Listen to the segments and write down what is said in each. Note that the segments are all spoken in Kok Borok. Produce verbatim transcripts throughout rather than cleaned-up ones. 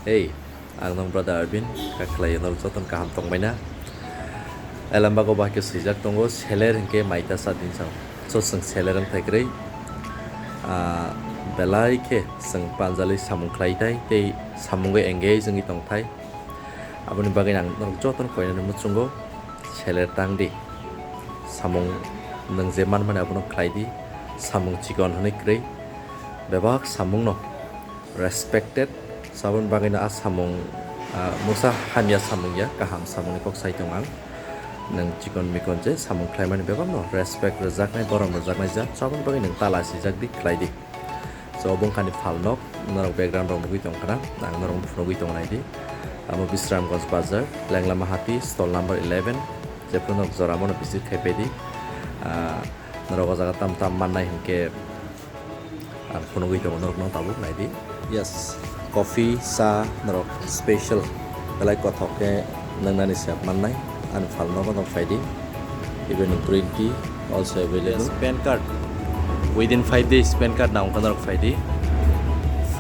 Hey, ang nong brother Arvin, kha khlai norok jotono kaham tongbaina? Elamba go bahai khe swijak tongo, seler hinkhe maita sa din sao. So, chwng seler wng thai kwrwi, ah, belai khe chwng panjali samung khlai thai, tei samungo engage wngwi tong thai. Aboni bagwi ang norok jotono koinani muchungo seler tang di. Samung nwng je manmani abono khlai di, samung chikon hwnwi kwrwi, bebak samungno respected. So, aboni bagwino a samung, ah, mungsa hamya samung ya, kaham samungni kok sai tong ang. Nwng chikon mikon je samung khlaimani bebakno respect rwjaknai, borom rwjaknai ja, so, aboni bagwi nwng tala sijak di, khlai di. So, obo wngkha ni phalnok, norok background rok nugwi tong khana, ang norok phunugwi tongo nai di. Amo Bisramganj Bazar, Lenglama Hati, stall number eleven, jephru norok jora mano visit khai pedi. Ah, norok o jaga tam tam mannai hinkhe, ang phunugwi tongo norokno tabuk nai di. Yes, coffee, cha, norok special belai kothok khe nwngnani se mannai, ani phalnogo norok phai di. Even green tea also available. Yes, PAN card. Within five days, PAN card na wngkha norok phai di.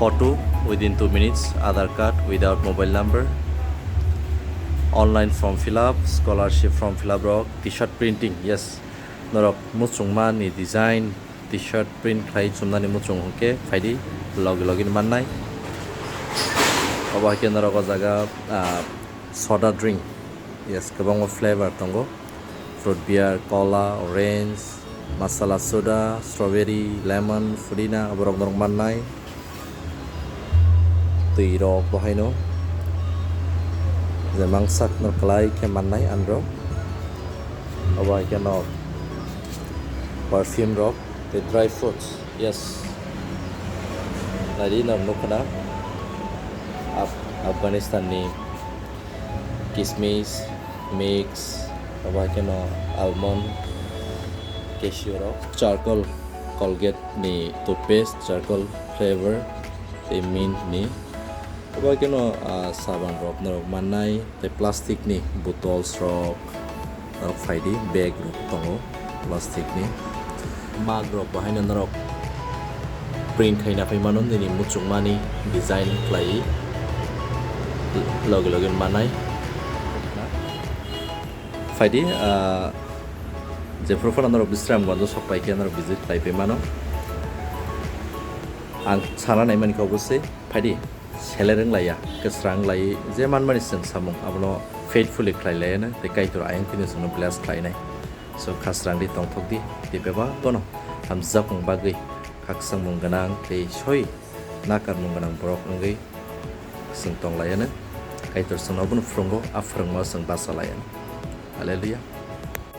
Photo within two minutes, Aadhaar card without mobile number. Online form fill up, scholarship form fill up rok, T-shirt printing, yes. Norok muchungma ni design, T-shirt print khlai chumnani muchung hwnkhe phai di, logi logi ni mannai. Obo hai khe norok o jaga, ah, soda drink, yes, kwbangma flavor tongo, fruit beer, cola, orange, masala soda, strawberry, lemon, pudina, oborok norok mannai. Twi rok bo haino je mangsak no kwlai khe mannai anrok. Obo hai khe no perfume rok tei dry fruits, yes. Nai di norok nukha na Af-, Afghanistan ni kismis, mix, obo hai khe no almond, cashew rok, charcoal, Colgate ni toothpaste, charcoal flavor tei mint ni. Obo hai khe no, ah, saban rok norok mannai tei plastic ni bottles rok norok phai di, bag rok tongo plastic ni. Mug rok bo haino norok print khaina phai mano, nini muchungmani design khlai logi logi mannai. Phai di, ah, jephru phano norok Bisramganj o sok pai khe norok visit khlai pai mano. Ang sana nai mani khe oboswi phai di, seler wng lai ya, kwsrang lai, je man mani chwng samung abono faithfully khlai lai ano, tei Kaitor ayang tini chwngno bless khlai nai. So, khasrang di, tongthok di, tei bebak bono hamjakmung bagwi khakchangmung gwnang tei soi nakarmung gwnang borok wngwi chwng tong lai ano. Kaitor chwngno abono phwrwngo, a phwrwngma chwng bacha lai ano. Hallelujah.